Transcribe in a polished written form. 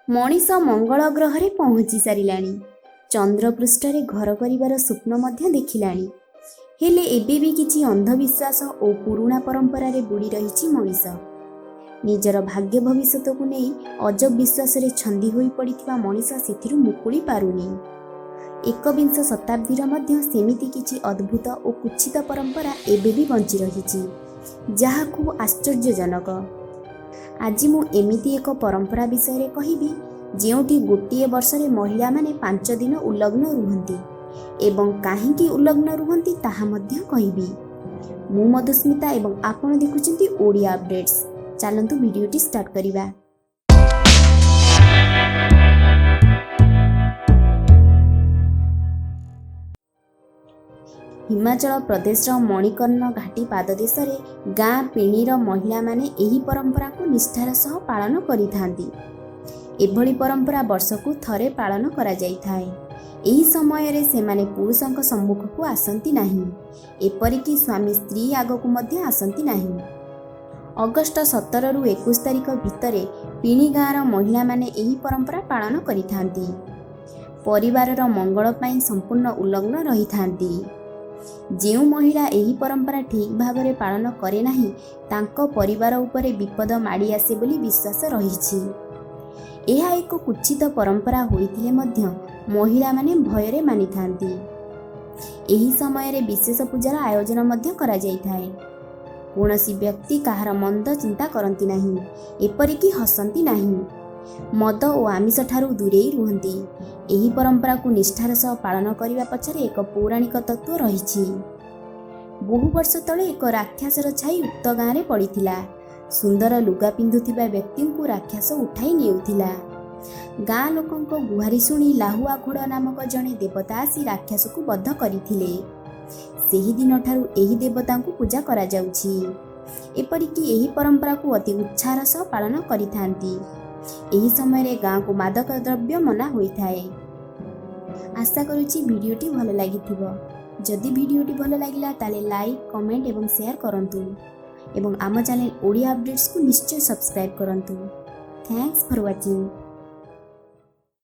ମଣିଷ ମଙ୍ଗଳ ଗ୍ରହରେ ପହଞ୍ଚି ସାରିଲାଣି, ଚନ୍ଦ୍ରପୃଷ୍ଠରେ ଘର କରିବାର ସ୍ୱପ୍ନ ମଧ୍ୟ ଦେଖିଲାଣି। ହେଲେ ଏବେ ବି କିଛି ଅନ୍ଧବିଶ୍ୱାସ ଓ ପୁରୁଣା ପରମ୍ପରାରେ ବୁଡ଼ି ରହିଛି ମଣିଷ। ନିଜର ଭାଗ୍ୟ ଭବିଷ୍ୟତକୁ ନେଇ ଅଜବ ବିଶ୍ୱାସରେ ଛନ୍ଦି ହୋଇ ପଡ଼ିଥିବା ମଣିଷ ସେଥିରୁ ମୁକୁଳି ପାରୁନି। ଏକବିଂଶ ଶତାବ୍ଦୀର ମଧ୍ୟ ସେମିତି କିଛି ଅଦ୍ଭୁତ ଓ କୁତ୍ସିତ ପରମ୍ପରା ଏବେ ବି ବଞ୍ଚି ରହିଛି, ଯାହା ଖୁବ୍ ଆଶ୍ଚର୍ଯ୍ୟଜନକ। ଆଜି ମୁଁ ଏମିତି ଏକ ପରମ୍ପରା ବିଷୟରେ କହିବି, ଯେଉଁଠି ଗୋଟିଏ ବର୍ଷରେ ମହିଳାମାନେ 5 ଦିନ ଉଲଗ୍ନ ରୁହନ୍ତି ଏବଂ କାହିଁକି ଉଲଗ୍ନ ରୁହନ୍ତି ତାହା ମଧ୍ୟ କହିବି। ମୁଁ ମଧୁସ୍ମିତା ଏବଂ ଆପଣ ଦେଖୁଛନ୍ତି ଓଡ଼ିଆ ଅପଡେଟ୍ସ। ଚାଲନ୍ତୁ ଭିଡ଼ିଓଟି ଷ୍ଟାର୍ଟ କରିବା। ହିମାଚଳ ପ୍ରଦେଶର ମଣିକର୍ଣ୍ଣ ଘାଟି ପାଦଦେଶରେ ଗାଁ ପିଣିର ମହିଳାମାନେ ଏହି ପରମ୍ପରାକୁ ନିଷ୍ଠାର ସହ ପାଳନ କରିଥାନ୍ତି। ଏଭଳି ପରମ୍ପରା ବର୍ଷକୁ ଥରେ ପାଳନ କରାଯାଇଥାଏ। ଏହି ସମୟରେ ସେମାନେ ପୁରୁଷଙ୍କ ସମ୍ମୁଖକୁ ଆସନ୍ତି ନାହିଁ, ଏପରିକି ସ୍ୱାମୀ ସ୍ତ୍ରୀ ଆଗକୁ ମଧ୍ୟ ଆସନ୍ତି ନାହିଁ। ଅଗଷ୍ଟ 17ରୁ 21 ତାରିଖ ଭିତରେ ପିଣି ଗାଁର ମହିଳାମାନେ ଏହି ପରମ୍ପରା ପାଳନ କରିଥାନ୍ତି। ପରିବାରର ମଙ୍ଗଳ ପାଇଁ ସମ୍ପୂର୍ଣ୍ଣ ଉଲଗ୍ନ ରହିଥାନ୍ତି। ଯେଉଁ ମହିଳା ଏହି ପରମ୍ପରା ଠିକ୍ ଭାବରେ ପାଳନ କରେ ନାହିଁ, ତାଙ୍କ ପରିବାର ଉପରେ ବିପଦ ମାଡ଼ି ଆସେ ବୋଲି ବିଶ୍ୱାସ ରହିଛି। ଏହା ଏକ କୁତ୍ସିତ ପରମ୍ପରା ହୋଇଥିଲେ ମଧ୍ୟ ମହିଳାମାନେ ଭୟରେ ମାନିଥାନ୍ତି। ଏହି ସମୟରେ ବିଶେଷ ପୂଜାର ଆୟୋଜନ ମଧ୍ୟ କରାଯାଇଥାଏ। କୌଣସି ବ୍ୟକ୍ତି କାହାର ମନ୍ଦ ଚିନ୍ତା କରନ୍ତି ନାହିଁ, ଏପରିକି ହସନ୍ତି ନାହିଁ। ମଦ ଓ ଆମିଷ ଠାରୁ ଦୂରେଇ ରୁହନ୍ତି। ଏହି ପରମ୍ପରାକୁ ନିଷ୍ଠାର ସହ ପାଳନ କରିବା ପଛରେ ଏକ ପୌରାଣିକ ତତ୍ତ୍ୱ ରହିଛି। ବହୁ ବର୍ଷ ତଳେ ଏକ ରାକ୍ଷସର ଛାଇ ଉକ୍ତ ଗାଁରେ ପଡ଼ିଥିଲା। ସୁନ୍ଦର ଲୁଗା ପିନ୍ଧୁଥିବା ବ୍ୟକ୍ତିଙ୍କୁ ରାକ୍ଷସ ଉଠାଇ ନେଉଥିଲା। ଗାଁ ଲୋକଙ୍କ ଗୁହାରି ଶୁଣି ଲାହୁଆ ଘୋଡ଼ ନାମକ ଜଣେ ଦେବତା ଆସି ରାକ୍ଷସକୁ ବଧ କରିଥିଲେ। ସେହି ଦିନଠାରୁ ଏହି ଦେବତାଙ୍କୁ ପୂଜା କରାଯାଉଛି। ଏପରିକି ଏହି ପରମ୍ପରାକୁ ଅତି ଉତ୍ସାହର ସହ ପାଳନ କରିଥାନ୍ତି। ଏହି ସମୟରେ ଗାଁକୁ ମାଦକ ଦ୍ରବ୍ୟ ମନା ହୋଇଥାଏ। ଆଶା କରୁଛି ଭିଡ଼ିଓଟି ଭଲ ଲାଗିଥିବ। ଯଦି ଭିଡ଼ିଓଟି ଭଲ ଲାଗିଲା ତାହେଲେ ଲାଇକ୍, କମେଣ୍ଟ ଏବଂ ସେୟାର କରନ୍ତୁ ଏବଂ ଆମ ଚ୍ୟାନେଲ ଓଡ଼ିଆ ଅପଡେଟ୍ସକୁ ନିଶ୍ଚୟ ସବସ୍କ୍ରାଇବ୍ କରନ୍ତୁ। Thanks for watching.